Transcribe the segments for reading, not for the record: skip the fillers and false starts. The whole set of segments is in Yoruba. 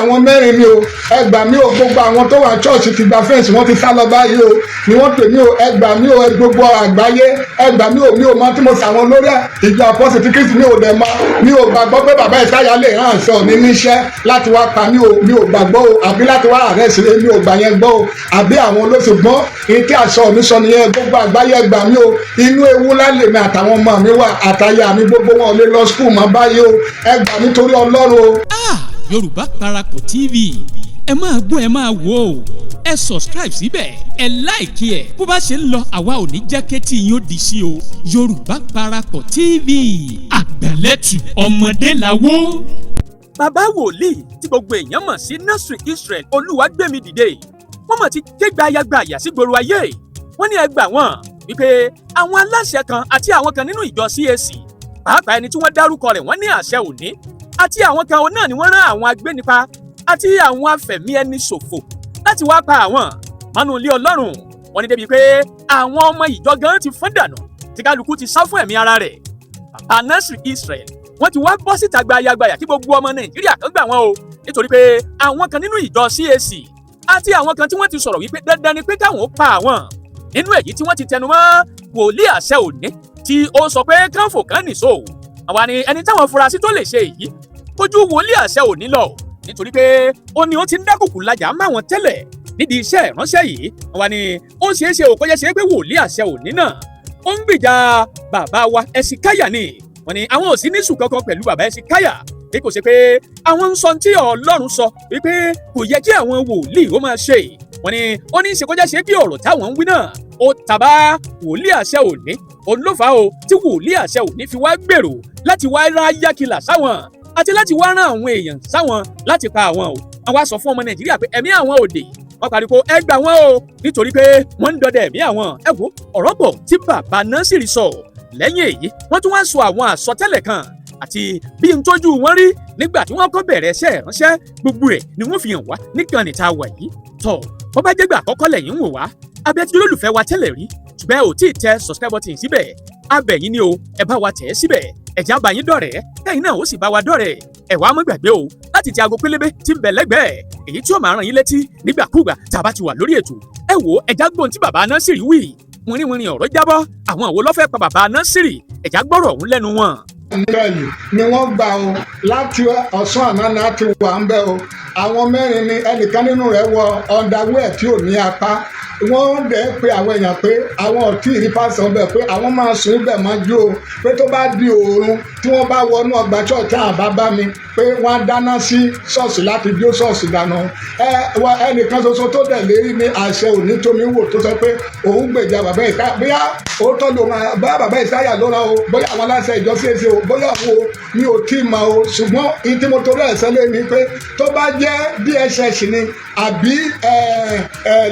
Àwọn mẹ́rin ni o. Ẹ gbà mí o. Gbogbo àwọn tó wà church ti gba fence, wọ́n ti sá lọ báyìí o, ni wọ́n pè mí o. Ẹ gbà mí o. Ẹ gbogbo àgbáyé, ẹ gbà mí o. Mi ò mọ tí mo sàwọn lórí ìjọ Àpọ́sítélì ti Kristi. Mi ò dẹ̀ mọ, mi ò gbàgbọ́ pé bàbá Ìsáyà lè rán àṣẹ òní níṣẹ́ láti wá pa mí o. Mi ò gbàgbọ́ o, àbí láti wá arrest. Mi ò gbà yẹn gbọ́ o, àbí àwọn olóṣùgbọ́n ní tí àṣọ mi sọ nìyẹn. Gbogbo àgbáyé, ẹ gbà mí o. Inú ewu ńlá lèmi àtàwọn ọmọ mi wà, àtàyà mi. Gbogbo wọn ò lè lọ school mọ́ báyìí o. Ẹ gbà mí torí Ọlọ́run o. Ah, Yorùbá Parapọ̀ TV, ẹ máa gbọ́, ẹ máa wò ó. Ẹ subscribe síbẹ̀, ẹ like ẹ̀. Bó bá ṣe ń lọ, àwa ò ní jẹ́ kétí yín ó di sí o. Yorùbá Parapọ̀ TV, àgbàlẹ́tù ọmọdé làwọ́. Bàbá wòlíì tí gbogbo èèyàn mọ̀ sí Nasri Israel Olúwàgbẹ̀mí dìde, wọ́n mọ̀ ti ké gbayagbaya sí gbòòrò ayé. Wọ́n ní ẹ gbà wọ́n wípé àwọn aláṣẹ kan àti àwọn kan nínú ìjọ CAC, pàápàá ẹni tí wọ́n dárúkọ rẹ̀, wọ́n ní àṣẹ òní àti àwọn kan náà ni wọ́n rán àwọn agbénipa àti àwọn afẹ̀mí ẹni ṣòfò láti wá pa àwọn mọ́nú ilé Ọlọ́run. Wọ́n ní débi pé àwọn ọmọ ìjọ gan ti fọ́n dànù, tí kálukú ti sá fún ẹ̀mí ara rẹ̀. Bàbá Nasri Israel, wọ́n ti wá bọ́ síta gbayagbaya kí gbogbo ọmọ Nàìjíríà kan gbà wọ́n o, nítorí pé àwọn kan nínú ìjọ CAC àti àwọn kan tí wọ́n ti sọ̀rọ̀ wípé dandan ni pé káwọn ó pa àwọn. Nínú èyí tí wọ́n ti tẹnu mọ́ wòlíì àṣẹ òní tí ó sọ pé kánfò kan nìṣó. Àwa ni ẹni táwọn fura sí tó lè ṣe èyí ojú wòlíì àṣẹ òní lọ, nítorí pé ó ní ó ti ń dákòkò lajà máwọn tẹ́lẹ̀ nídìí iṣẹ́ ìránṣẹ́ yìí. Àwa ni ó ṣeé ṣe òkọjá ṣe pé wòlíì àṣẹ òní náà ó ń gbìjà bàbá wa Ẹ̀sìnkáyà ni. Wọ́n ní àwọn ò sí ní sùn kankan pẹ̀lú bàbá Ẹ̀sìnkáyà, bí kò ṣe pé àwọn ń sọ tí Ọlọ́run sọ wípé kò yẹ kí àwọn wòlíì ó máa ṣe. Wọ́n ní ó ní í ṣe kọjá ṣe bí ọ̀rọ̀ táwọn ń wí náà ó tàbá wòlíì àṣẹ òní. Òun ló fà á o tí wòlíì àṣẹ òní fi wá gbèrò láti wá rá yákìlà sáwọn àti láti wá rán àwọn èèyàn sáwọn láti pa àwọn o. Àwọn wá sọ fún ọmọ Nàìjíríà pé ẹ̀mí àwọn òde. Wọ́n pariwo ẹ gbà wọ́n o, nítorí pé wọ́n ń dọdẹ ẹ̀mí àwọn. Ẹ wo ọ̀rọ̀ pọ̀ tí bàbá Násìrì sọ. Lẹ́yìn èyí, wọ́n tún wá sọ àwọn àsọtẹ́lẹ̀ kan àti bí n tójú wọn rí nígbà tí wọ́n kọ́ bẹ̀rẹ̀ iṣẹ́ ìránṣẹ́. Gbogbo ẹ̀ ni wọ́n fi hàn wá níkànnì tá a wà yìí. Tọ́ bó bá jẹ́gbà àkọ́kọ́ lẹ́yìn ń wò wá, abẹ́ tí olólùfẹ́ wa tẹ́lẹ̀ rí ṣùgbọ́n ẹ ò tí ì tẹ subscribe button síbẹ̀, abẹ́ yín ni o, ẹ bá wa tẹ̀ ẹ́ síbẹ̀. Ẹ̀já bá yín dọ̀rẹ́, kẹ́yìn náà ó sì bá wa dọ̀rẹ́. Ẹ wá má gbàgbé o láti tẹ aago pélébé tí ń bẹ lẹ́gbẹ̀ẹ́, èyí tí ó máa ràn yín létí nígbàkúùgbà tá a bá ti wà lórí ètò. Ẹ wo, ẹ̀já gbọ́n tí bàbá Násìrì wí. Wìnrìnwìnrìn ọ̀rọ̀ jábọ́. Àwọn àwo ló fẹ́ pa bàbá Násìrì? Ẹ̀já gbọ́rọ̀ ọ̀hún lẹ́nu wọn. Níbẹ̀lì ni wọ́n gbà o. Láti ọ̀sán àná náà ti wà ń bẹ̀ o. Àwọn mẹ́rin ni. Ẹnìkan nínú rẹ̀ wọ underwear tí ò ní apá. Wọ́n dẹ̀ pé àwọn èèyàn pé àwọn ò tí ì rí pásítọ̀ bẹ̀, pé àwọn máa sùn bẹ̀ mọ́jú o, pé tó bá di òórùn, tí wọ́n bá wọnú ọgbà church àwọn bàbá mi, pé wọ́n á dáná sí ṣọ́ọ̀ṣì láti jó ṣọ́ọ̀ṣì dànù. Ẹ wọ ẹnìkan ṣoṣo tó dẹ̀ lérí ní àṣẹ òní tómi wò, tó sọ pé òun gbèjà bàbá Ìsáyà. Bóyá òótọ́ ló máa, bóyá bàbá Ìsáyà ló rán o, bóyá àwọn aláṣẹ ìjọ CAC o, bóyá àwọn o, mi ò tí ì mọ̀ o. Ṣùgbọ́n ìyí tí mo torí ẹ̀ sẹ́lẹ̀ ni pé tó bá jẹ́ DSS ni, àbí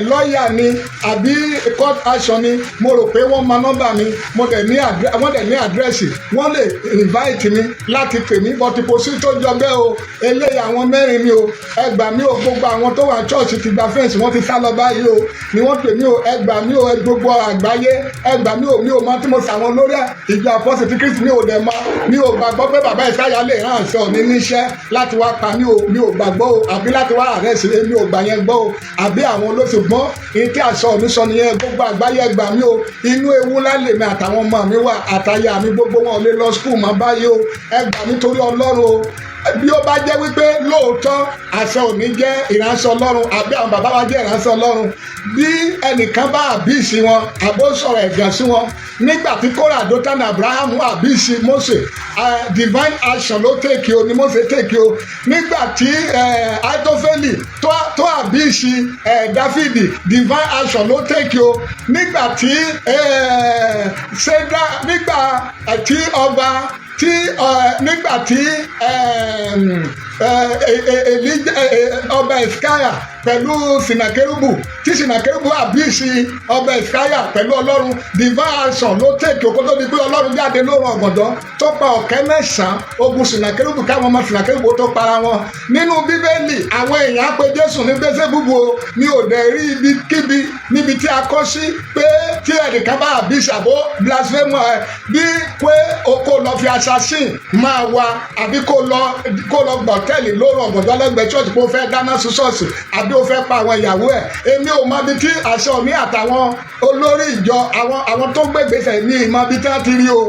lọ́ọ̀yà ni, àbí court action ni, mo rò pé wọ́n mọ nọ́mbà mi, mo dẹ̀ ní wọ́n dẹ̀ ní address, wọ́n lè invite mi láti pè mí, but kò sí tó jọ bẹ́ẹ̀ o. Eléyìí, àwọn mẹ́rin ni o. Ẹ gbà mí o. Gbogbo àwọn tó wà church ti gba fence, wọ́n ti sá lọ báyìí o, ni wọ́n pè mí o. Ẹ gbà mí o. Ẹ gbogbo àgbáyé, ẹ gbà mí o. Mi ò mọ tí mo sàwọn lórí ìjọ Àpọ́sítélì ti Kristi. Mi ò dẹ̀ mọ, mi ò gbàgbọ́ pé bàbá Ìsáyà lè rán àṣẹ òní níṣẹ́ láti wá pa mí o. Mi ò gbàgbọ́ o, àbí láti wá arrest. Mi ò gbà yẹn gbọ́ o, àbí àwọn olóṣùgbọ́n ní tí àṣọ mi sọ nìyẹn. Gbogbo àgbáyé, ẹ gbà mí o. Inú ewu ńlá lèmi àtàwọn ọmọ mi wà, àtàyà mi. Gbogbo wọn ò lè lọ school mọ́ báyìí o. Ẹ gbà mí torí Ọlọ́run o. Bí ó bá jẹ́ wípé lóòótọ́ àṣẹ òní jẹ́ ìránṣẹ́ Ọlọ́run, àbí àwọn bàbá wa jẹ́ ìránṣẹ́ Ọlọ́run, bí ẹnìkan bá abuse wọn àbó sọ̀rọ̀ ẹ̀gàn sí wọn, nígbà tí Kórà, Dótánì, Abraham abuse Mósè, divine action ló take o, ni Mósè take o. Nígbà tí Aitofeli tó abuse Dáfídì, divine action ló take o. Nígbà tí ṣẹ́dá, nígbà tí ọba tí nígbà tí ọba Ẹ̀sìkáyà pẹ̀lú Sinakerubu, tí Sinakerubu abuse ọba Ẹ̀sìkáyà pẹ̀lú Ọlọ́run, divine action ló take o, kó tó di pé Ọlọ́run jáde lóru ọ̀gànjọ́ tó pa 9,000 ogun Sinakerubu, káwọn ọmọ Sinakerubu tó para wọn. Nínú Bíbélì, àwọn èèyàn á pe Jésù ní Bẹ́sẹ̀búbù o. Mi ò dẹ̀ rí ibikíbi níbi tí a kọ́ sí pé Tí ẹnìkan bá àbí ṣàbó blasphemy ẹ, bí pé o kò lọ fi assassin máa wá, àbí kó lọ gbọ̀tẹ́ẹ̀lì lóru ọ̀gànjọ́ lẹ́gbẹ̀ẹ́ church, kó fẹ́ dáná sun ṣọ́ọ̀ṣì, àbí ó fẹ́ pa àwọn ìyàwó ẹ̀. Èmi ò mọ ibi tí àṣẹ òní àtàwọn olórí ìjọ, àwọn tó gbégbèsè ní ìmọ̀ ibi tí wọ́n ti rí o.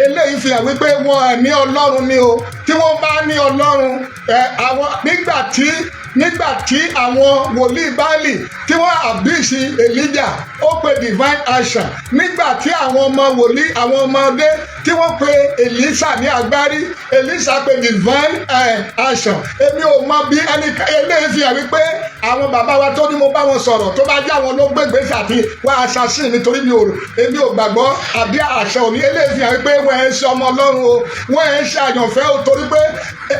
Eléyìí fi hàn wípé wọn ẹ̀ ní Ọlọ́run ni o. Tí wọ́n bá ní Ọlọ́run ẹ, àwọn nígbà tí àwọn wòlíì Báàlì tí wọ́n abuse Elijah, ó pe divine action. Nígbà tí àwọn ọmọ wòlíì, àwọn ọmọdé tí wọ́n pe Elisa ní agbárí, Elisa pe divine action. Èmi ò mọ bí ẹni. Eléyìí fi hàn wípé àwọn bàbá wa tó ní mo bá wọn sọ̀rọ̀, tó bá jẹ́ àwọn ló gbégbèsè àti wá assassin, nítorí mi ò èmi ò gbàgbọ́ àbí àṣẹ òní. Eléyìí fi hàn wípé wọ́n ẹ̀ ń ṣe ọmọ Ọlọ́run o, wọ́n ẹ̀ ń ṣe àyànfẹ́ o, torí pé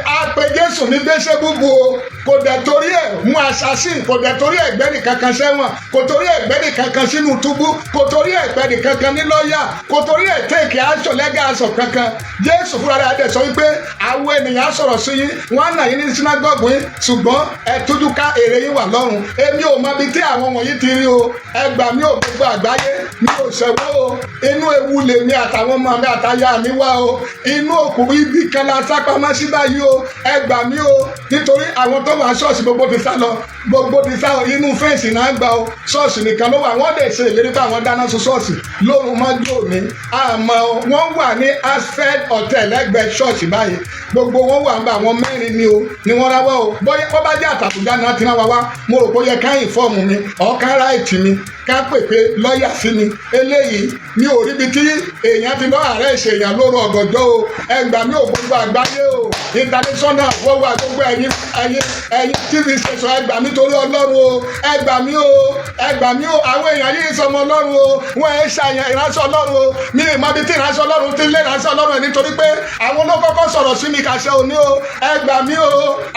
a pe Jésù ní Béṣébúbu o, kò dẹ̀ torí ẹ̀ mú assassin, kò dẹ̀ torí ẹ̀ gbẹ́nì kankan sẹ́wọ̀n, kò torí ẹ̀ gbẹ́nì kankan sínú túbú, kò torí ẹ̀ gbẹ́nì kankan ní lọ́ọ̀yà, kò torí ẹ̀ take action, legal action kankan. Jésù fúnra rẹ̀ adẹ̀ sọ wípé àwọn ènìyàn á sọ̀rọ̀ sí yín, wọ́n á nà yín ní sínágọ́gù yín, ṣùgbọ́n ẹ tójú ká, èrè yín wà lọ́run. Èmi ò mọ ibi tí àwọn wọ̀nyí ti rí o. Ẹ gbà mí ò, gbogbo àgbáyé, mi ò ṣẹ̀wọ́ o. Inú ewu lèmi àtàwọn ọmọ mi àtaya mi wá o. Inú òkú ibi kan la sápamọ́ sí báyìí o. Ẹ gbà mí o, nítorí àwọn tó wà ṣọ́ọ̀ṣì gbogbo ti sá lọ, gbogbo ti sá inú fence náà gbà o. Ṣọ́ọ̀ṣì nìkan ló wà. Wọ́n lè ṣe ìlérí pé àwọn dáná sun ṣọ́ọ̀ṣì lóru mọ́jú òní, àmọ́ wọ́n wà ní Asfed Hotel lẹ́gbẹ̀ẹ́ ṣọ́ọ̀ṣì báyìí. Gbogbo wọn wà ń bá àwọn mẹ́rin ni o ni wọ́n ráwọ́ o. Bóyá wọ́n bá jẹ́ àtàkùnjá náà ti rán wa wá, mo rò pé ó yẹ ká inform mi ọ̀ ká write mi, ká pè pé lọ́ọ̀yà sí mi. Eléyìí mi ò ríbi tí èèyàn ti lọ́ àárẹ̀ ìṣèyàn lóru ọ̀gànjọ́ o. Ẹ gbà mí ò, gbogbo àgbáyé o, international, wọ́n wà, gbogbo ẹ̀yin TV station, ẹ gbà mí torí Ọlọ́run o. Ẹ gbà mí o, ẹ gbà mí o. Àwọn èèyàn yìí sọmọ Ọlọ́run o, wọ́n ẹ̀ ṣàyàn ìránṣẹ́ Ọlọ́run o. Mi ì mọ ibi tí ìránṣẹ́ Ọlọ́run ti lé ìránṣẹ́ Ọlọ́run ẹ̀, nítorí pé àwọn ló kọ́kọ́ sọ̀rọ̀ sí mi kàṣẹ òní o. Ẹ gbà mí o.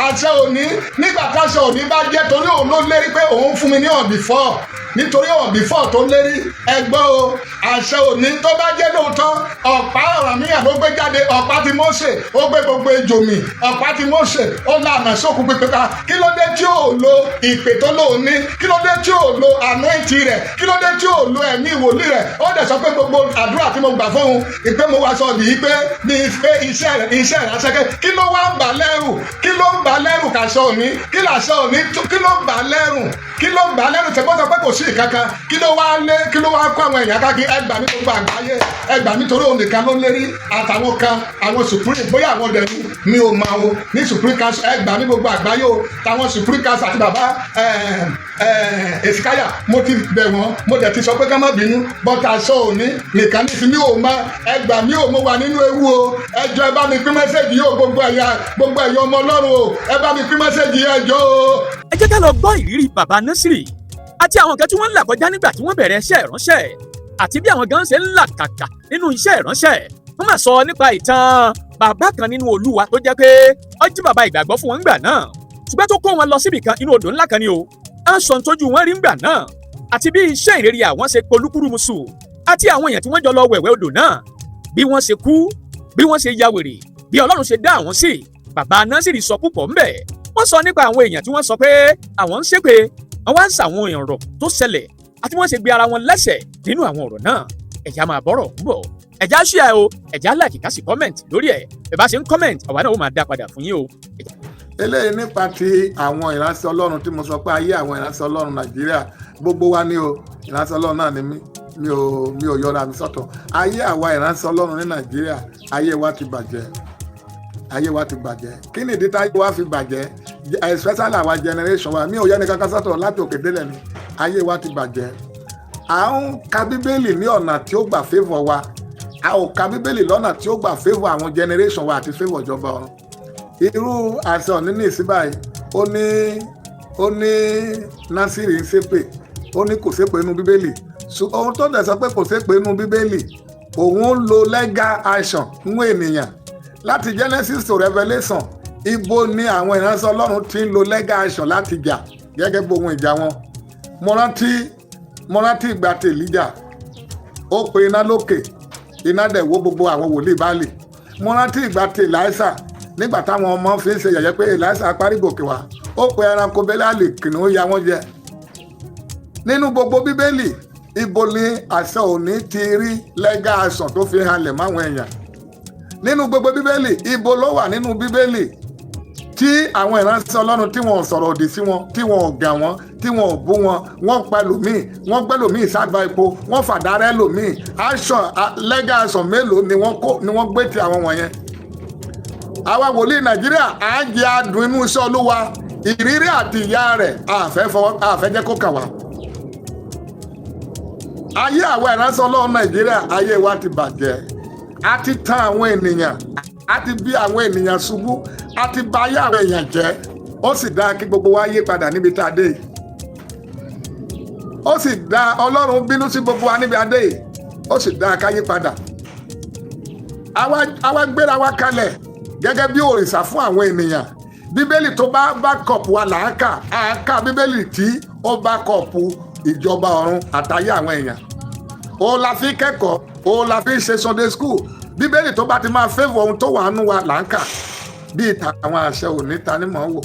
Àṣẹ òní, nígbà táṣẹ òní bá jẹ́, torí òun ló lérí pé òun fún mi ní on before, nítorí on before tó lérí, ẹgbọ́ o. Àṣẹ òní tó bá jẹ́ lóòótọ́, ọ̀pá Ọ̀rànmíyàn ló gbé jáde, ọ̀pá ti Mósè, ó gbé gbogbo ejò mì. Ọ̀pá ti Mósè, ó lànà sókun pípẹ́ta. Kí ló dé tí ò lo ìpè tó lóun ní? Kí ló dé tí ò lo anointing rẹ̀? Kí ló dé tí ò lo ẹ̀mí ìwòlíì rẹ̀? Ó dẹ̀ sọ pé gbogbo àdúrà tí mo gbà fóun, ìpè mo wá sọ yìí pé ní pé iṣẹ́ ìránṣẹ́. Kí ló wá ń bà lẹ́rù? Kí ló ń bà lẹ́rù kàṣọ òní? Kí làṣọ òní? Kí ló ń bà lẹ́rù? Kí ló ń bà lẹ́rù? Tẹ̀gbọ́n sọ pé kò sí ìkankan. Kí ló wá lé? Kí ló wá kó àwọn èèyàn káàkiri? Ẹ gbà mí, gbogbo àgbáyé, ẹ gbà mí, torí òun nìkan ló lérí àtàwọn kan, àwọn supreme, bóyá àwọn dẹ̀ mi ò máa o ní supreme council. Ẹ gbà mí, gbogbo àgbáyé o. Táwọn supreme council àti bàbá Èsìkáyà, mo ti bẹ̀ wọ́n, mo dẹ̀ ti sọ pé ká má bínú bọ́tà sọ òní nìkan ní mi ò má. Ẹ gbà mí ò, mo wà nínú ewu o. Ẹ jọ̀ọ́, ẹ bá mi pín message yìí o. Gbogbo ẹ̀yà ọmọ Ọlọ́run o, ẹ bá mi pín message yìí, ẹ jọ̀ọ́ o. Ẹ jẹ́ ká lọ gbọ́ ìrírí bàbá Násírì àti àwọn nǹkan tí wọ́n ń là kọjá nígbà tí wọ́n bẹ̀rẹ̀ iṣẹ́ ìránṣẹ́, àti bí àwọn gan ṣe ń là kàkà nínú iṣẹ́ ìránṣẹ́. Wọ́n máa sọ nípa ìtàn bàbá kan nínú Olúwa tó jẹ́ pé ó jí bàbá ìgbàgbọ́ fún wọn ńgbà náà, ṣùgbọ́n tó kó wọn lọ síbì kan inú odò ńlá kan ni o. Á sọ ohun tójú wọn rí ńgbà náà, àti bí iṣẹ́ ìrírí àwọn ṣe polúkúrúmuṣù, àti àwọn èèyàn tí wọ́n jọ lọ wẹ̀wẹ̀ odò náà, bí wọ́n ṣe kú, bí wọ́n ṣe ya wèrè, bí Ọlọ́run ṣe dá àwọn sí. Bàbá Násìrì sọ púpọ̀ ńbẹ̀. Wọ́n sọ nípa àwọn èèyàn tí wọ́n sọ pé àwọn ń ṣépè, wọ́n wá ń sàwọn èèyàn rọ̀ tó ṣẹlẹ̀, àti wọ́n ṣe gbé ara wọn lẹ́sẹ̀ nínú àwọn ọ̀rọ̀ náà. Ẹ̀já máa bọ́rọ̀ ń bọ̀. Ẹ̀já share o, ẹ̀já like, ká sì comment lórí ẹ̀. Ẹ̀ bá ṣe ń comment, àwa náà ó máa dá padà fún yín o. Eléyìí nípa ti àwọn ìránṣẹ́ Ọlọ́run tí mo sọ pé ayé àwọn ìránṣẹ́ Ọlọ́run Nàìjíríà, gbogbo wa ní o. Ìránṣẹ́ Ọlọ́run náà ni mí, mi ò yọra mi sọ́tọ̀. Ayé àwa ìránṣẹ́ Ọlọ́run ní Nàìjíríà, ayé wa ti bàjẹ́, ayé wa ti bàjẹ́. Kí ni ìdí táyé wa fi bàjẹ́, especially àwa generation wa? Mi ò yẹ ní kankan sọ́tọ̀, láti òkè délẹ̀ ni ayé wa ti bàjẹ́. À ń ka Bíbélì ní ọ̀nà tí ó gbà favour wa, a ò ka Bíbélì lọ́nà tí ó gbà favour àwọn generation wa àti favour ìjọba ọ̀run. Irú àṣẹ òní ní ìsín báyìí, ó ní Násìrì ń ṣépè, ó ní kò ṣépè inú Bíbélì. Ohun tó dẹ̀ sọ pé kò ṣépè inú Bíbélì, òun ń lo legal action fún ènìyàn láti Genesis to Revelation. Ibo ni àwọn ìránṣẹ́ Ọlọ́run ti ń lo legal action láti jà gẹ́gẹ́ bí ohun ìjà wọn? Mo rántí ìgbà tí Èlíjà ó pe iná lókè, iná dẹ̀ wó gbogbo àwọn wòlíì Báálì. Mo rántí ìgbà tí Èlíṣà, nígbà táwọn ọmọ fi ń ṣe yẹ̀yẹ́ pé Èlíṣà parí gòkè wá, ó pe ẹranko Bẹ́láàlì, kìnìún ya wọ́n jẹ. Nínú gbogbo Bíbélì, Ibo ni àṣẹ òní ti rí legal action tó fi halẹ̀ máwọn èèyàn nínú gbogbo Bíbélì? Ibo ló wà nínú Bíbélì tí àwọn ìránṣẹ́ Ọlọ́run tí wọn ò sọ̀rọ̀ òdì sí wọn, tí wọn ò gà wọ́n, tí wọn ò bú wọn? Wọ́n pa ẹlòmíì, wọ́n gbẹ́ lòmíì ságbá epo, wọ́n fàdárẹ́ lòmíì. Action, legal action mélòó ni wọ́n kó, ni wọ́n gbé ti àwọn wọ̀nyẹn? Àwa wòlíì Nàìjíríà, à ń jẹ adùn inú iṣẹ́ Olúwa, ìrírí àti ìyà rẹ̀ àfẹ́ fọwọ́ àfẹ́ jẹ́ kó kà wá. Ayé àwa ìránṣẹ́ Ọlọ́run Nàìjíríà, ayé wa ti bàjẹ́. A ti tàn àwọn ènìyàn, a ti bí àwọn ènìyàn ṣubú, a ti bà ayé àwọn èèyàn jẹ́. Ó sì dáa kí gbogbo wa yí padà níbi tá a dé yìí. Ó sì dáa, Ọlọ́run bínú sí gbogbo wa níbi a dé yìí. Ó sì dáa ká yí padà. Àwa gbéra wa kalẹ̀ gẹ́gẹ́ bí òrìṣà fún àwọn ènìyàn. Bíbélì tó bá back up wa là á kà á kà. Bíbélì tí ó back up ìjọba ọ̀run àtayé àwọn èèyàn, ó la fi kẹ́kọ̀ọ́, ó la fi ṣe Sunday school. Bíbélì tó bá ti máa favour ohun tó wà nù wa là ń kà. Bíi tàwọn àṣẹ òní ta ni mò ń wò.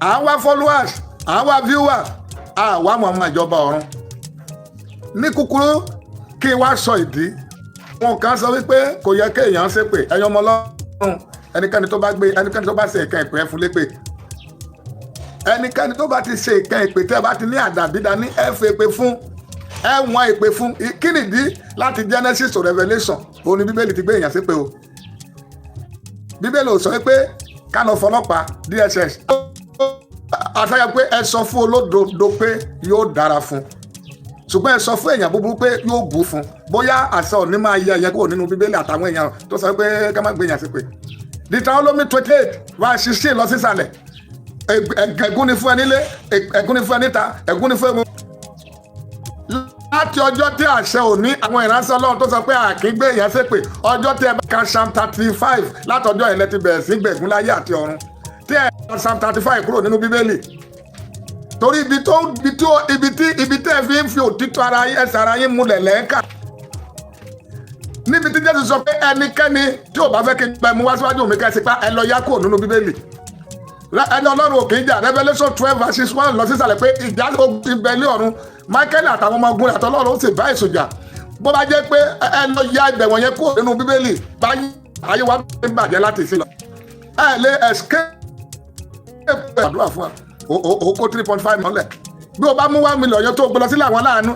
À ń wá followers, à ń wá viewers, à wá mọ̀ ọmọ ìjọba ọ̀run. Ní kúkúrú, kí n wá sọ ìdí. Wọn kan sọ wípé kò yẹ kéèyàn ṣépè. Ẹ̀yin ọmọ Ọlọ́run, ẹnikẹ́ni tó bá gbé, ẹnikẹ́ni tó bá ṣe ìkan ìpè, ẹ fún lépè. Ẹnikẹ́ni tó bá ti ṣe ìkan ìpè, tẹ́ ẹ bá ti ní àdàbí dání, ẹ fẹ́ èpè fún, ẹ wọ́n èpè fún. Kí nìdí? Láti Genesis to Revelation, òun ni Bíbélì ti gbé èèyàn ṣépè o. Bíbélì ò sọ pé ká lọ fọlọ́pàá DSS àtàyà pé ẹ sọ fún olódodo pé yóò dára fún, ṣùgbọ́n ẹ sọ fún èèyàn búburú pé yóò bú fún. Bóyá àṣà òní máa yẹ ẹ̀yẹ kúrò nínú Bíbélì àtàwọn èèyàn tó sọ pé ká má gbé èèyàn ṣépè. Deuteronomy 28 verse 16 lọ sísàlẹ̀: ègún ni fún ẹ nílé, ègún ni fún ẹ níta, ègún ni fún ẹ. Láti ọjọ́ tí àṣẹ òní, àwọn ìránṣẹ́ Ọlọ́run tó sọ pé àkíngbé èèyàn ṣépè, ọjọ́ tí ẹ bá ka Psalm 35, látọjọ́ yẹn lẹ ti bẹ̀rẹ̀ sí gbẹ̀gún láyé àti ọ̀run. Tí ẹ ka Psalm 35 kúrò nínú Bíbélì, torí ibi tó ibi tó ibi tí ibi tẹ́ ẹ fi ń fi òtítọ́ ara yín, ẹsẹ̀ ara yín múlẹ̀ lẹ́ẹ̀ka, níbi tí Jésù sọ pé ẹnikẹ́ni tí ò bá fẹ́ kí n gbẹ mú wá síwájú mi kẹ́sì pa, ẹ lọ yá kúrò nínú Bíbélì. Ẹni Ọlọ́run ò kì í jà. Revelation 12 verse 1 lọ sísàlẹ̀ pé ìjà ibẹ̀ ilé ọ̀run, Michael àtàwọn ọmọ ogun rẹ̀ àtọlọ́run ó sì bá èṣù jà. Bó bá jẹ́ pé ẹ lọ ya ibẹ̀ wọ̀nyẹn kúrò nínú Bíbélì báyìí, ayé wa ń bàjẹ́ láti sí lọ. Ẹ lè escape àdúrà fún wa. O kó 3.5 mọ́lẹ̀. Bí o bá mú 1 million yẹn tó gbé lọ sílẹ̀ àwọn aláàánú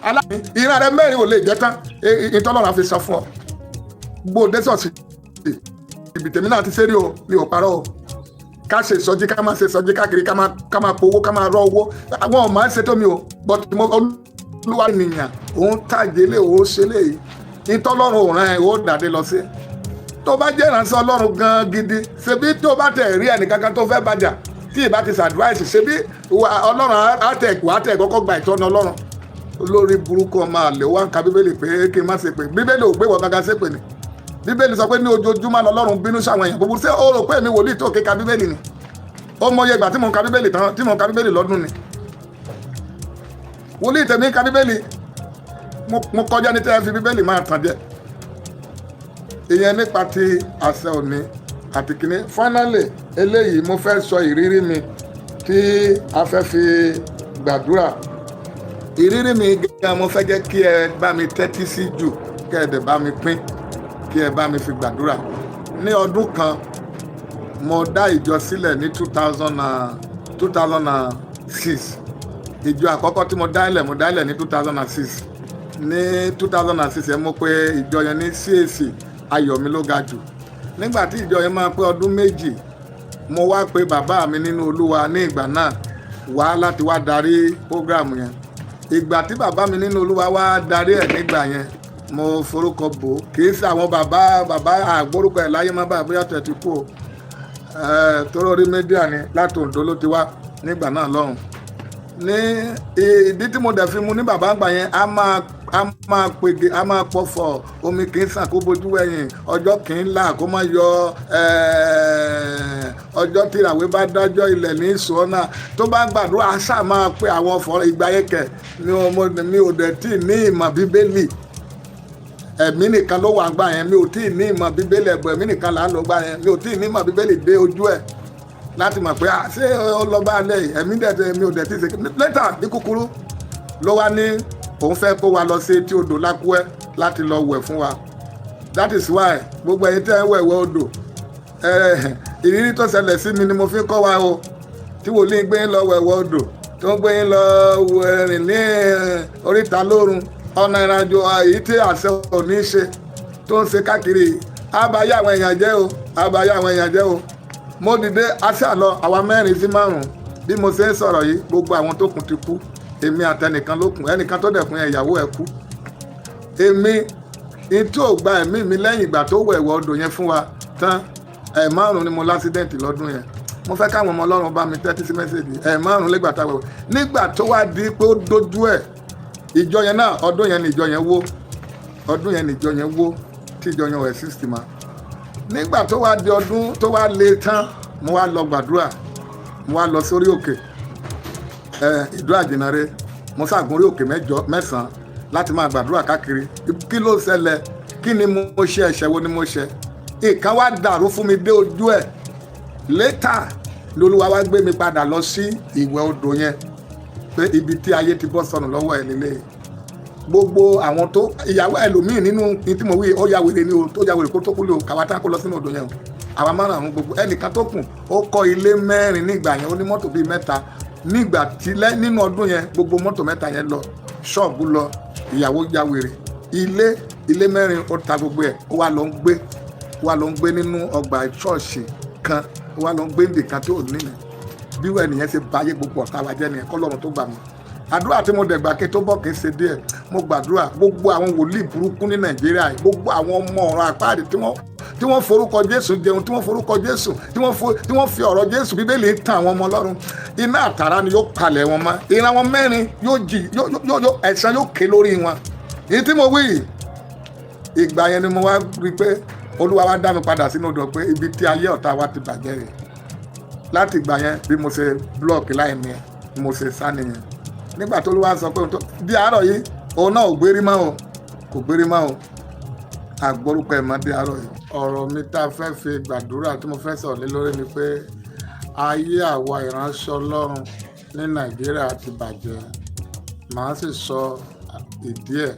aláàánú, ìran rẹ mẹ́rin ò lè jẹ́ tán. Ìtọ́lọ́run á fi sọ fún ọ. Gbòde sọ̀sì ibi tèmi náà ti ṣeré o, mi ò parọ́ o. Ká ṣe ìsọjí, ká máa ṣe ìsọjí káàkiri, ká máa powó, ká máa rọ owó, àwọn ò máa ń ṣe tó mi o. But mo Olúwa ènìyàn òun tàjé lé òun ṣe léyìí, ìtọ́lọ́run òun rẹ̀ ó dàdé lọ sí. Tó bá jẹ́ ìránṣẹ́ Ọlọ́run gan gidi, ṣebí tó bá tẹ̀ rí ẹnìkankan tó fẹ́ bàjá, tí ìbá ti ṣàdúráìsì, ṣebí Ọlọ́run á tẹ̀ wá tẹ̀ kọ́kọ́ gba ìtọ́ni Ọlọ́run. Olórí burúkú, ọmọ àlè wá ń ka Bíbélì pé kí n má ṣe pé. Bíbélì ò gbé wọ gangan ṣépè ni. Bíbélì sọ pé ní ojoojúmọ́ lọ́lọ́run bínú sáwọn èèyàn búburú. Ṣé o rò pé èmi wòlíì tó kéka Bíbélì ni? Ó mọye ìgbà tí mò ń ka Bíbélì tán, tí mò ń ka Bíbélì lọ́dún ni. Wòlíì tèmi ń ka Bíbélì. Mo kọjá ní tẹ́ ẹ fi Bíbélì máa tàn jẹ. Ìyẹn nípa ti àṣẹ òní àti kìíní. Finally, eléyìí mo fẹ́ sọ ìrírí mi tí a fẹ́ fi gbàdúrà. Ìrírí mi gan, mo fẹ́ jẹ́ kí ẹ bá mi tẹ́tí sí jù, kí ẹ dẹ̀ bá mi pín, kí ẹ bá mi fi gbàdúrà. Ní ọdún kan, mo dá ìjọ sílẹ̀ ní 2006. Ìjọ àkọ́kọ́ tí mo dá ilẹ̀, mo dá ilẹ̀ ní 2006. Ní 2006 yẹn, mo pe ìjọ yẹn ní CAC Ayọ̀mí ló ga jù. Nígbà tí ìjọ yẹn máa pé ọdún 2, mo wá pe bàbá mi nínú Olúwa ní ìgbà náà wá láti wá darí program yẹn. Ìgbà tí bàbá mi nínú Olúwa wá darí ẹ̀ nígbà yẹn, mo forúkọ bò ó. Kì í ṣe àwọn bàbá bàbá àgbórúkọ ẹ̀ láyé má bàa bóyá tẹ̀ ti kú o, torí orí media ni, láti Oǹdó ló ti wá nígbà náà lọ́hùn. Ní ìdí tí mo dẹ̀ fi mu ní bàbá àgbà yẹn, a máa pege, a máa pọ̀fọ̀. Omi kì í sàn kó bojú wẹ̀yìn, ọjọ́ kì í là kó má yọ, ọjọ́ tí ìràwé bá dájọ́ ilẹ̀ ní ìṣọ́nà. Tó bá gbàdúrà, a ṣáà máa pe àwọn ọ̀fọ̀. Ìgbà yẹn kẹ̀ ni mi ò dẹ̀ tí ì ní ìmọ̀ Bíbélì. Ẹ̀mí nìkan ló wà gbà yẹn. Mi ò tí ì ní ìmọ̀ Bíbélì, ẹ̀bùn ẹ̀mí nìkan là ń lò gbà yẹn. Mi ò tí ì ní ìmọ̀ Bíbélì dé ojú ẹ̀ láti mọ̀ pé ṣé ó lọ bá alẹ́ yìí. Ẹ̀mí dẹ̀ mi ò dẹ̀ tí ì ṣe lẹ́tà. Ní kúkúrú, Ló wá ní òun fẹ́ kó wa lọ sí etí odò Lákúẹ́ láti lọ wẹ̀ fún wa. That is why gbogbo ẹ̀yin tẹ́ ń wẹ̀wẹ̀ odò, ìrírí tó ṣẹlẹ̀ sí mi ni mo fi kọ́ wa o. Tí wòlíì gbé yín lọ wẹ̀wẹ̀ odò, tó ń gbé yín lọ rìn ní oríta lórun, ọ̀nà ìrìnàjò èyí tí àṣẹ ò ní ṣe tó ń ṣe káàkiri, àbáyé àwọn èèyàn jẹ́ o, àbáyé àwọn èèyàn jẹ́ o. Mo dìde aṣá lọ, àwa mẹ́rin sí márùn-ún. Bí mo ṣe ń sọ̀rọ̀ yìí, gbogbo àwọn tó kù ti kú. Èmi àtẹnìkan ló kù. Ẹnìkan tó dẹ̀kun yẹn, ìyàwó ẹ̀ kú. Èmi ní tí ò gba ẹ̀mí mi lẹ́yìn ìgbà tó wẹ̀wẹ̀ odò yẹn fún wa tán, ẹ̀ márùn ni mo l'accident lọ́dún yẹn. Mo fẹ́ káwọn ọmọ Ọlọ́run bá mi tẹ́tí sí message. Ẹ̀ márùn lẹ́gbàá tá a wẹ̀wẹ̀. Nígbà tó wá di pé ó dójú ẹ̀, ìjọ yẹn náà, ọdún yẹn ni ìjọ yẹn wó. Ọdún yẹn ni ìjọ yẹn wó, tí ìjọ yẹn ò exist mọ́. Nígbà tó wá di ọdún tó wá le tán, mo wá lọ gbàdúrà. Mo wá lọ sórí òkè ẹ ìdó àjìnàre. Mo ṣàgùn orí òkè mẹ́jọ, mẹ́sàn-án láti máa gbàdúrà káàkiri. Kí ló ṣẹlẹ̀? Kí ni mo ṣe? Ẹ̀ṣẹ̀ wo ni mo ṣe? Nǹkan wá dàrú fún mi dé ojú ẹ̀. Later lolúwa wá gbé mi padà lọ sí ìwẹ̀ odò yẹn pé ibi tí ayé ti bọ́ sọnù lọ́wọ́ ẹ̀ lélẹ̀. Gbogbo àwọn tó ìyàwó ẹlòmíì nínú ní tí mo wí, ó ya wèrè ni o, tó ya wèrè kó tó kú lé o. Kàwá tá kó lọ sínú odò yẹn o. Àwa márùn-ún gbogbo. Ẹnìkan tó kù, ó kọ́ ilé mẹ́rin nígbà yẹn, ó ní mọ́tò bíi mẹ́ta nígbà tí lẹ́ nínú ọdún yẹn. Gbogbo mọ́tò mẹ́ta yẹn lọ, ṣọ́ọ̀bù lọ, ìyàwó ya wèrè, ilé mẹ́rin, ó ta gbogbo ẹ̀. Ó wá lọ ń gbé nínú ọgbà ṣọ́ọ̀ṣì kan. Ó wá lọ ń gbé níbì kan tí ò ní ní. Bí wọ́n ẹnìyẹn ṣe báyé gbogbo ọ̀tá wa jẹ́ nìyẹn. Kọ́lọ́run tó gbà mí, àdúrà tí mo dẹ̀gbà kí tó bọ̀ kí n ṣe díẹ̀. Mo gbàdúrà, gbogbo àwọn wòlíì burúkú ní Nàìjíríà yìí, gbogbo àwọn ọmọ ọ̀run àpáàdì tí wọ́n forúkọ Jésù jẹun, tí wọ́n forúkọ Jésù, tí wọ́n fi ọ̀rọ̀ Jésù, Bíbélì ń tan àwọn ọmọ Ọlọ́run, iná àtàrà ni yóò palẹ̀ wọn mọ́. Ìran wọn mẹ́rin yóò jì yóò ẹ̀san yóò ké lórí wọn. Èyí tí mo wí yìí, ìgbà yẹn ni mo wá rí i pé Olúwa wá dá mi padà sínú odò, pé ibi tí ayé ọ̀tá wa ti bàjẹ́ rè. Láti ìgbà yẹn, bí mo ṣe block line yẹn, bí mo ṣe sá nìyẹn. Nígbà tó Olúwa sọ pé di àárọ̀ yìí, òun náà ò gbérí mọ́ o, kò gbérí mọ́ o, àgbórúkọ ẹ̀ mọ́ di àárọ̀ yìí. Ọ̀rọ̀ mi tá a fẹ́ fi gbàdúrà tí mo fẹ́ sọ̀rọ̀ lé lórí ni pé ayé àwa ìránṣẹ́ Ọlọ́run ní Nàìjíríà ti bàjẹ́. Màá sì sọ ìdí ẹ̀.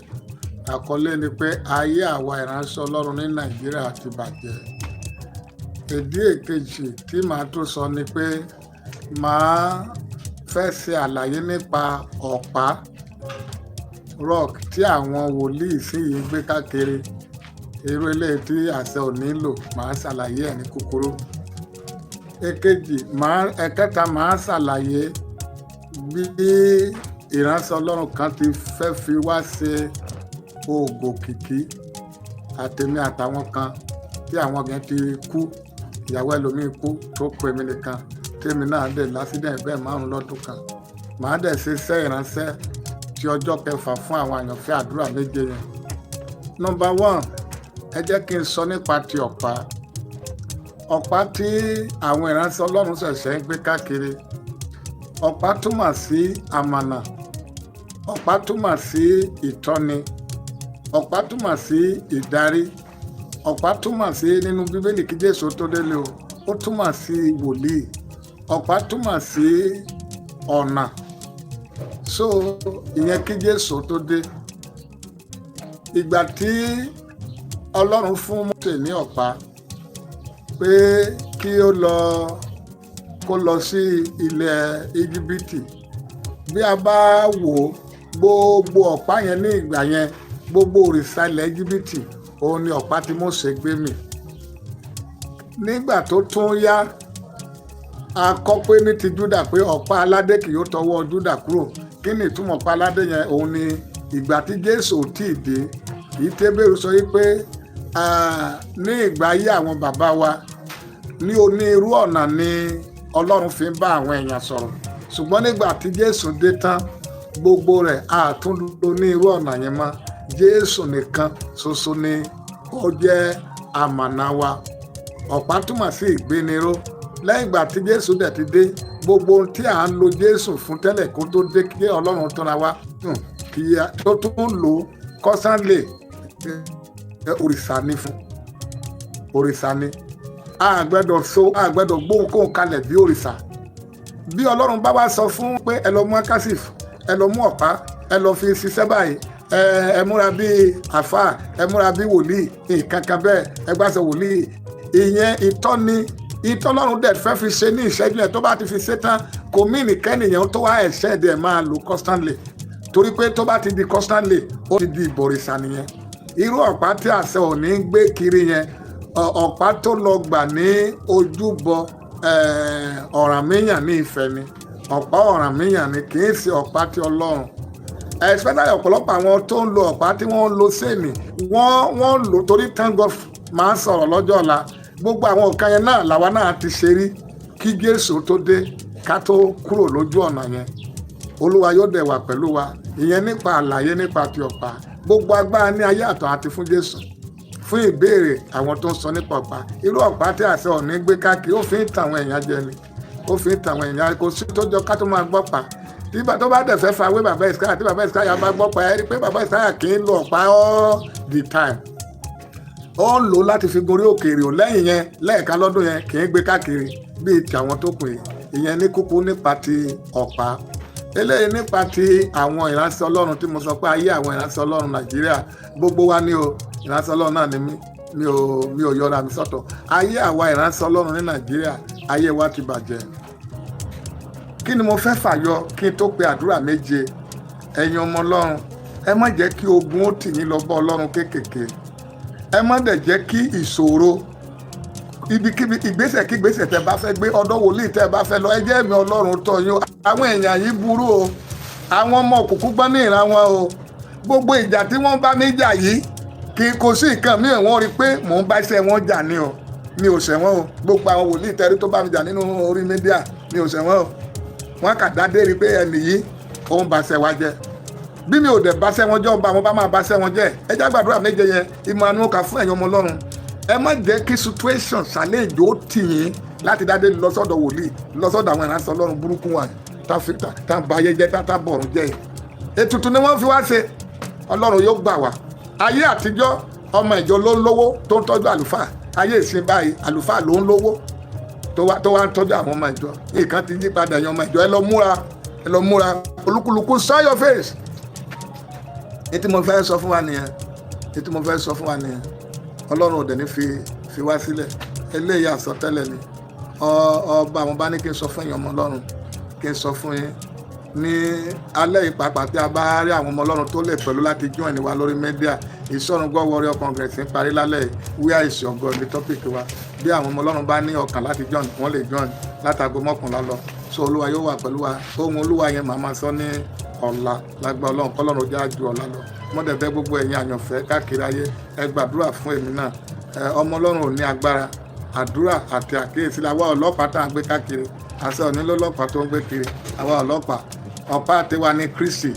Àkọlé ni pé ayé àwa ìránṣẹ́ Ọlọ́run ní Nàìjíríà ti bàjẹ́. Ìdí èkejì tí màá tún sọ ni pé màá fẹ́ ṣe àlàyé nípa ọ̀pá rock tí àwọn wòlíì sí yìí ń gbé káàkiri, irú eléyìí tí àṣẹ ò nílò. Màá ṣàlàyé ẹ̀ ní kúkúrú. Èkejì, màá ẹ̀kẹta, màá ṣàlàyé bí ìránṣẹ́ Ọlọ́run kan ti fẹ́ fi wá ṣe oògùn òkìkí, àtèmi àtàwọn kan tí àwọn kan ti kú, ìyàwó ẹlòmíín kú, tó kù èmi nìkan, tèmi náà dẹ̀ l'accident bẹ́ẹ̀ márùn lọ́dún kan. Màá dẹ̀ ṣe iṣẹ́ ìránṣẹ́ ti ọjọ́ kẹfà fún àwọn àyànfẹ́, àdúrà 7 yẹn. Number one, ẹ jẹ́ kí n sọ nípa ti ọ̀pá. Ọ̀pá tí àwọn ìránṣẹ́ Ọlọ́run ṣẹ̀ṣẹ̀ ń gbé káàkiri, ọ̀pá túmọ̀ sí àmànà, ọ̀pá túmọ̀ sí ìtọ́ni, ọ̀pá túmọ̀ sí ìdarí, ọ̀pá túmọ̀ sí, nínú Bíbélì kí Jésù tó délé o, ó túmọ̀ sí wòlíì, ọ̀pá túmọ̀ sí ọ̀nà. So ìyẹn kí Jésù tó dé. Ìgbà tí Ọlọ́run fún Mósè ní ọ̀pá pé kí ó lọ, kó lọ sí ilẹ̀ Íjíbítì, bí a bá wò ó, gbogbo ọ̀pá yẹn ní ìgbà yẹn, gbogbo òrìṣà ilẹ̀ Íjíbítì, òun ni ọ̀pá tí Mósè gbé mì. Nígbà tó tún yá, a kọ pé ní ti Júdà pé ọ̀pá aládé kì yóò tọwọ́ Júdà kúrò. Kí ni ìtumọ̀ ọ̀pá aládé yẹn? Òun ni ìgbà tí Jésù ò tíì dé, kì í tẹ́bẹ̀rù sọ yìí pé ní ìgbà ayé àwọn bàbá wa, ní onírú ọ̀nà ni Ọlọ́run fi ń bá àwọn èèyàn sọ̀rọ̀, ṣùgbọ́n nígbà tí Jésù dé tán, gbogbo rẹ̀ àtúndò ní irú ọ̀nà yẹn mọ́. Jésù nìkan ṣoṣo ni ó jẹ́ àmànà wa. Ọ̀pá túmọ̀ sí ìgbéniró. Lẹ́yìn ìgbà tí Jésù dẹ̀ ti dé, gbogbo ohun tí à ń lo Jésù fún tẹ́lẹ̀ kó tó dé, kí Ọlọ́run tọ́ra wa kí tó tún lò constantly, òrìṣà ni fún òrìṣà ni. A gbẹ́dọ̀ so, a gbẹ́dọ̀ gbóhùnkóhùn kalẹ̀ bí òrìṣà. Bí Ọlọ́run bá wá sọ fún pé ẹ lọ mú akásif, ẹ lọ mú ọ̀pá, Ẹ lọ fi ṣiṣẹ́ báyìí, ẹ múra bíi àfáà, ẹ múra bíi wòlíì, nǹkan kan bẹ́ẹ̀, ẹ gbàṣẹ wòlíì. Ìyẹn ìtọ́ni ìtọ́lọ́run dẹ̀ fẹ́ fi ṣe ní ìṣẹ́jú yẹn. Tó bá ti fi ṣe tán, kò mí nìkẹ́nìyàn tó wá ẹ̀ṣẹ́ dẹ̀ máa lò constantly, torí pé tó bá ti di constantly, ó ti di ìbọ̀rìṣà nìyẹn. Irú ọ̀pá tí àṣẹ òní ń gbé kiri yẹn, ọ̀pá tó lọ gbà ní ojúbọ Ọ̀rànmíyàn ní Ifẹ̀ ni. Ọ̀pá Ọ̀rànmíyàn ni, kì í ṣe ọ̀pá tí Ọlọ́run. Especially ọ̀pọ̀lọpọ̀ àwọn tó ń lo ọ̀pá tí wọ́n ń lo sẹ́ẹ̀nì, wọ́n lò torí, thank God, máa ń sọ̀rọ̀ lọ́jọ́ ọ̀la. Gbogbo àwọn nǹkan yẹn náà làwa náà ti ṣe rí kí Jésù tó dé, ká tó kúrò lójú ọ̀nà yẹn. Olúwa yóò dẹ̀ wà pẹ̀lú wa. Ìyẹn nípa àlàyé nípa ti ọ̀pá. Gbogbo agbára ní ayé àtọ̀ àti fún Jésù. Fún ìbéèrè àwọn tó ń sọ nípa ọ̀pá, irú ọ̀pá tí àṣẹ òní gbé káàkiri, ó fi ń tàwọn èèyàn jẹ ni, ó fi ń tàwọn èèyàn. Kò sí tó jọ ká tó máa gbọ́ pa. Tí tó bá dẹ̀ fẹ́ fa wé bàbá Ìsáyà, tí bàbá Ìsáyà bá gbọ́ pa, ẹ rí i pé bàbá Ìsáyà kì í lo ọ̀pá all the time. Ó ń lò ó láti fi gorí òkèèrè ò lẹ́yìn yẹn, lẹ́ẹ̀kan lọ́dún yẹn, kì í gbé káàkiri bíi ti àwọn tó kù yìí. Ìyẹn ní kúkú nípa ti ọ̀pá. Eléyìí nípa ti àwọn ìránṣẹ́ Ọlọ́run tí mo sọ pé ayé àwọn ìránṣẹ́ Ọlọ́run Nàìjíríà, gbogbo wa ní o. Ìránṣẹ́ Ọlọ́run náà ni mí, mi ò yọra mi sọ́tọ̀. Ayé àwa ìránṣẹ́ Ọlọ́run ní Nàìjíríà, ayé wa ti bàjẹ́. Kí ni mo fẹ́ fàyọ kí n tó pe àdúrà méje? Ẹ̀yin ọmọ Ọlọ́run, ẹ má jẹ́ kí ogun ó tì yín lọ bá Ọlọ́run kéékèèké. Ẹ má dẹ̀ jẹ́ kí ìṣòro ibikíbi, ìgbésẹ̀ kí ìgbésẹ̀ tẹ́ bá fẹ́ gbé, ọ̀dọ̀ wòlíì tẹ́ bá fẹ́ lọ, ẹ jẹ́ ẹ̀mí Ọlọ́run tọ́ yín o. Àwọn èèyàn yìí burú o. Àwọn ọmọ òkùnkùn gbọ́n ní ìran wọn o. Gbogbo ìjà tí wọ́n bá mi jà yìí, kí kò sí nǹkan míì, wọ́n rí i pé mò ń bá iṣẹ́ wọn jà ni o. Mi ò ṣẹ̀ wọ́n o. Gbogbo àwọn wòlíì tẹ́rí tó bá mi jà nínú orí media, mi ò ṣẹ̀ wọ́n o. Wọ́n kà dá dé rí i pé ẹnì yìí, òun bá ṣẹ̀ wá jẹ́. Bí mi ò dẹ̀ bá ṣẹ́ wọn jẹ́, ọba àwọn bá máa bá ṣẹ́ wọn jẹ́. Ẹ já gbàdúrà méje yẹn. Ìmọ̀ràn ni mo kà fún ẹ̀yin ọmọ Ọlọ́run. Ẹ má jẹ́ kí situation challenge ó tì yín láti dá dé lọ sọ́dọ̀ wòlíì, lọ sọ́dọ̀ àwọn ìránṣẹ́ Ọlọ́run burúkú wa tá ba ayé jẹ́, tá bọ̀rùn jẹ́. Ètùtù ni wọ́n fi wá ṣe. Ọlọ́run yóò gbà wá. Ayé àtijọ́, ọmọ ìjọ ló ń lówó tó ń tọ́jú àlùfáà. Ayé ìsìn báyìí, àlùfáà ló ń lówó tó wá ń tọ́jú àwọn ọmọ ìjọ. Nǹkan ti yí padà. Ẹ̀yin ọmọ ìjọ, ẹ lọ múra, ẹ lọ múra. Olúkúlùkù, shine your face. Ètí mo fẹ́ sọ fún wa nìyẹn. Ètí mo fẹ́ sọ fún wa nìyẹn. Ọlọ́run ò dẹ̀ ní fi wá sílẹ̀. Eléyìí àsọtẹ́lẹ̀ ni. Ọba àwọn bá ní kí n sọ fún ẹ̀yin ọmọ Ọlọ́run, kí n sọ fún yín ní alẹ́ yìí pàápàá, tí a bá rí àwọn ọmọ Ọlọ́run tó lè pẹ̀lú láti join wa lórí media. Ìsọ̀run God Warrior Congress ń parí lálẹ́ yìí. Where is your God ní topic wa. Bí àwọn ọmọ Ọlọ́run bá ní ọkàn láti join, wọ́n lè join látago 11 lọ. So Olúwa yóò wà pẹ̀lú wa. Ohun Olúwa yẹn, màá máa sọ ní ọ̀la lágbá Ọlọ́run. Kọ́lọ́run jẹ́ àjù ọ̀la lọ. Mọ́dẹ̀bẹ́ gbogbo ẹ̀yin àyànfẹ́ káàkiri ayé, ẹ gbàdúrà fún èmi náà. Ẹ ọmọ Ọlọ́run ò ní agbára àdúrà àti àkíyèsí. Àwa ọlọ́pàá tá à ń gbé káàkiri, àṣẹ òní lọ́lọ́pàá tó ń gbé kiri. Àwa ọlọ́pàá, ọ̀pá àtiwá ní Kristi.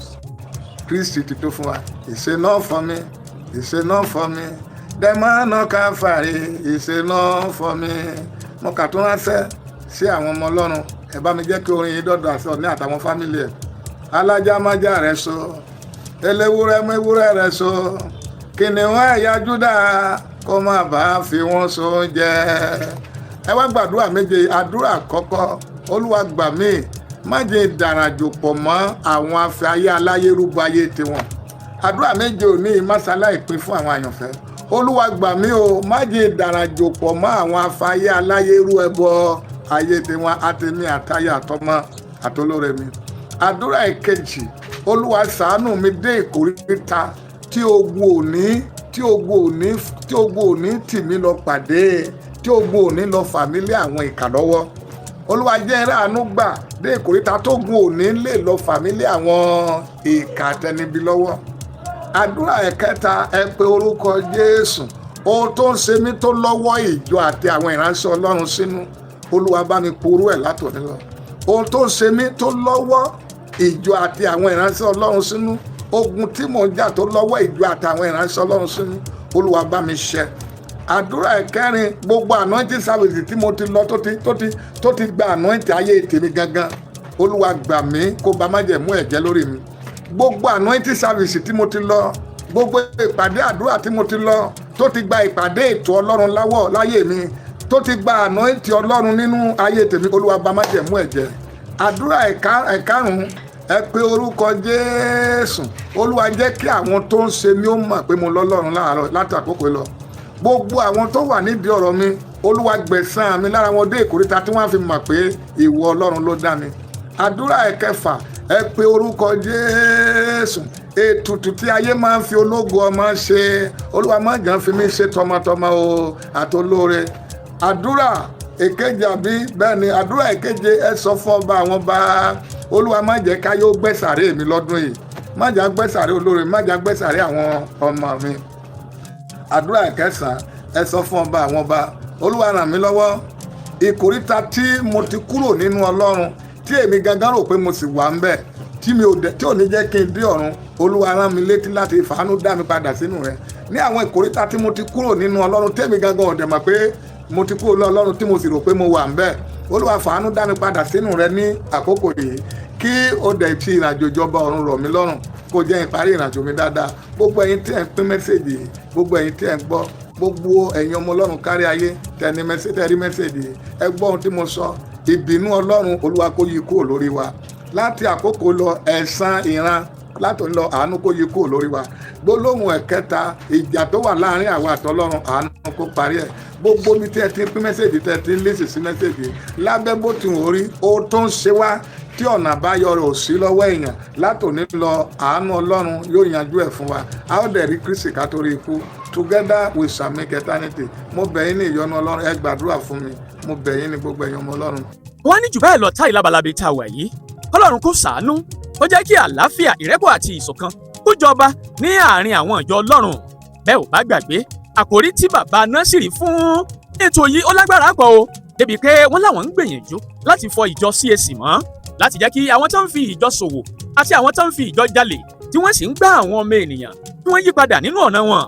Kristi ti tó fún wa. It's enough for me, it's enough for me. The man of Calvary is enough for me. Mo kà tó ránṣẹ́ sí àwọn ọmọ Ọlọ́run. Ẹ bá mi jẹ́ kí orin yìí dọ̀dọ̀ àṣẹ òní àtàwọn family ẹ̀. Alájámájá rẹ̀ so, eléwúrẹ́ mewúrẹ́ rẹ̀ so, kìnìún ẹ̀yà Júdà kó má bàa fi wọ́n so oúnjẹ. Ẹ wá gbàdúrà méje. Àdúrà àkọ́kọ́: Olúwa gbà mí, má jẹ́ dàràjò pọ̀ mọ́ àwọn afẹ́ ayé aláyé rúbọ ayé tiwọn. Àdúrà méje òní masala ìpín fún àwọn àyànfẹ́. Olúwa gbà mí o, má jẹ́ dàràjò pọ̀ mọ́ àwọn afẹ́ ayé aláyé rú ẹbọ ayé tiwọn, àtẹmí àtayà àtọmọ àtolóore mi. Àdúrà ìkejì: Olúwa ṣàánú mi dé ìkóríta tí ogun òní tì mí lọ pàdé, tí ogun òní lọ fà mí lé àwọn ìkà lọ́wọ́. Olúwa jẹ́ ráàánú gbà dé ìkóríta tógun òní lè lọ fà mí lé àwọn ìkà tẹnibi lọ́wọ́. Àdúrà ẹ̀kẹta: ẹ pé orúkọ Jésù. Ohun tó ń ṣe mí tó lọ́wọ́ ìjọ àti àwọn ìránṣẹ́ Ọlọ́run sínú, Olúwa bá mi porú ẹ̀ látòní lọ. Ohun tó ń ṣe mí tó lọ́wọ́ ìjọ àti àwọn ìránṣẹ́ Ọlọ́run sínú, ogun tí mò ń jà tó lọ́wọ́ ìjọ àti àwọn ìránṣẹ́ Ọlọ́run sínú, Olúwa bá mi ṣe. Àdúrà ìkẹrin: gbogbo anointing service tí mo ti lọ tó ti gba anointing ayé tèmi gangan, Olúwa gbà mí kó ba májẹ̀mú ẹ̀jẹ̀ lórí mi. Gbogbo anointing service tí mo ti lọ, gbogbo ìpàdé àdúrà tí mo ti lọ tó ti gba ìpàdé ètò Ọlọ́run láwọ̀ láyé mi, tó ti gba anointing Ọlọ́run nínú ayé tèmi, Olúwa bá májẹ̀mú ẹ̀jẹ̀. Àdúrà ẹ̀karùn-ún. Ẹ pé orúkọ Jésù. Olúwa, jẹ́ kí àwọn tó ń ṣe mí ó mọ̀ pé mo lọ́lọ́run láàárọ̀ láti àkókò lọ. Gbogbo àwọn tó wà nídìí ọ̀rọ̀ mi, Olúwa, gbẹ̀san mi lára wọn dé ìkóríta tí wọ́n á fi mọ̀ pé ìwọ Ọlọ́run ló dá mi. Àdúrà ẹ̀kẹfà, ẹ pé orúkọ Jésù. Ètùtù tí ayé máa ń fi ológo ọmọ ṣe, Olúwa, má jẹ́ fi mí ṣe tọmọtọmọ o àtolóore. Àdúrà èkeje, àbí bẹ́ẹ̀ ni, àdúrà èkeje, ẹ sọ fún ọba àwọn bá, Olúwa, má jẹ́ káyé ó gbẹ́sàárè mi lọ́dún yìí. Má jẹ́ gbẹ́sàárè olóore, má jẹ́ gbẹ́sàárè àwọn ọmọ mi. Àdúrà ìkẹsàn-án, ẹ sọ fún ọba àwọn ọba, Olúwa, ràn mí lọ́wọ́. Ìkóríta tí mo ti kúrò nínú Ọlọ́run, tí èmi gangan rò pé mo sì wà ń bẹ̀, tí mi ò dẹ̀ tí ò ní jẹ́ kí n dé ọ̀run, Olúwa, rán mi létí láti fàánú dá mi padà sínú rẹ̀. Ní àwọn ìkóríta tí mo ti kúrò nínú Ọlọ́run, tèmi gangan ò dẹ̀ mọ̀ pé mo ti kúrò ní Ọlọ́run, tí mo sì rò pé mo wà ń bẹ̀, Olúwa, fàánú dá mi padà sínú rẹ̀ ní àkókò yìí, kí o dẹ̀ fi ìrìnàjò ìjọba ọ̀run rọ̀ mí lọ́rùn, kó jẹ́ ìparí ìrìnàjò mi dáadáa. Gbogbo ẹ̀yin tí ẹ̀ ń pín message yìí, gbogbo ẹ̀yin tí ẹ̀ ń gbọ́, gbogbo ẹ̀yin ọmọ Ọlọ́run kárí ayé tẹni tẹ́rí message yìí, ẹ gbọ́ ohun tí mo sọ. Ìbínú Ọlọ́run, Olúwa, kó yí kúrò lórí wa láti àkókò lọ. Ẹ̀san ìran láti lọ, àánú kó yí kúrò lórí wa. Gbólóhùn ẹ̀kẹta, ìjà tó wà láàrin àwa àtọlọ́run, àánú kó parí ẹ̀. Gbogbo mi tí ẹ ti ń pín message, tẹ́ ẹ ti ń listen sí message, lábẹ́ bó ti wò rí, ó tó ń ṣe wá tí ọ̀nà àbáyọ rẹ̀ ò sí lọ́wọ́ èèyàn, látòní lọ, àánú Ọlọ́run yóò yanjú ẹ̀ fún wa. A ó dẹ̀ rí Kristi ká tó rí ikú. Together we shall make eternity. Mo bẹ̀ yín ní ìyọ́nú Ọlọ́run, ẹ gbàdúrà fún mi. Mo bẹ̀ yín ní gbogbo ẹ̀yin ọmọ Ọlọ́run. Wọ́n ní jù bẹ́ẹ̀ lọ táyì lábalábí tá a wà yìí. Ọlọ́run kó ṣàánú, ó jẹ́ kí àlàáfíà, ìrẹ́pọ̀ àti ìṣọ̀kan kó jọba ní àárín àwọn ìjọ Ọlọ́run. Bẹ́ẹ̀ ò bá gbàgbé àkòrí tí bàbá Násìrì fún ètò yìí, ó lágbára pọ̀ o, débi pé wọ́n láwọn ń gbìyànjú láti fọ ìjọ CAC mọ́, láti jẹ́ kí àwọn tó ń fi ìjọ ṣòwò àti àwọn tó ń fi ìjọ jalè, tí wọ́n sì ń gbá àwọn ọmọ ènìyàn, kí wọ́n yí padà nínú ọ̀nà wọn.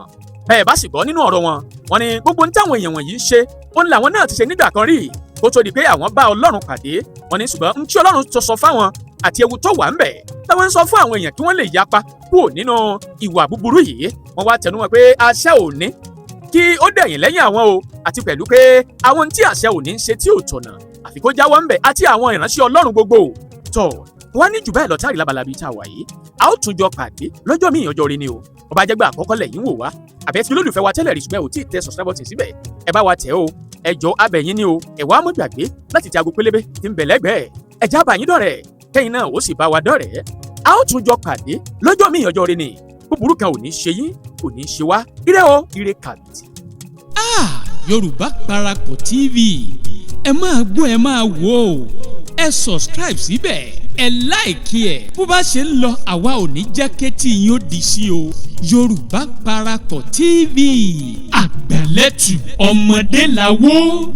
Bẹ́ẹ̀ bá sì gbọ́ nínú ọ̀rọ̀ wọn, wọ́n ní gbogbo ní táwọn èèyàn wọ̀nyí ń ṣe, òun làwọn náà ti ṣe nígbà kan rí kó tó di pé àwọn bá Ọlọ́run pàdé. Wọ́n ní ṣùgbọ́n ń tí Ọlọ́run tó sọ fáwọn àti ewu tó wà ń bẹ̀ táwọn ń sọ fún àwọn èèyàn kí wọ́n lè yapa kúrò nínú ìwà búburú yìí. Wọ́n wá tẹnu mọ́ pé àṣẹ ò ní kí ó dẹ̀yìn lẹ́yìn àwọn o, àti pẹ̀lú pé àwọn tí àṣẹ ò ní ń ṣe tí ò tọ̀nà, àfi kó jáwọ́ ńbẹ̀, àti àwọn ìránṣẹ́ Ọlọ́run gbogbo. Tọ̀ wọ́n ní jù bẹ́ẹ̀ lọ táàrí lábalábí tá a wà yìí. A ó tún jọ pàdé lọ́jọ́ míì, ọjọ́ rí ni o. Ọba jẹ́gbẹ́ àkọ́kọ́ lẹ́yìn wò wá, àbẹ́ tí olólùfẹ́ wa tẹ́lẹ̀ rí ṣùgbọ́n ò tí ì tẹ subscribe button síbẹ̀, ẹ bá wa tẹ̀ o. Ẹ jọ, abẹ̀yìn ni o. Ẹ wá mọ́ gbàgbé láti tẹ aago pélébé tí ń bẹ̀ lẹ́gbẹ̀ẹ́. Ẹ já bá yín dọ̀rẹ́, kẹ́yìn náà ó sì bá wa dọ̀rẹ́. A ó tún jọ pàdé lọ́jọ́ míì, ọjọ́ rí ni. Búburú kan ò ní ṣe yín, kò ní ṣe wá. Ire o, ire kàbìtì. Ah, Yorùbá Parapọ̀ TV, ẹ máa gbọ́, ẹ máa wò ó. Ẹ subscribe síbẹ̀, ẹ like ẹ̀. Bó bá ṣe ń lọ, àwa ò ní jẹ́ kétí yín ó di sí o. Yorùbá Parapọ̀ TV, àgbàlẹ́tù ọmọdé làwọ̀.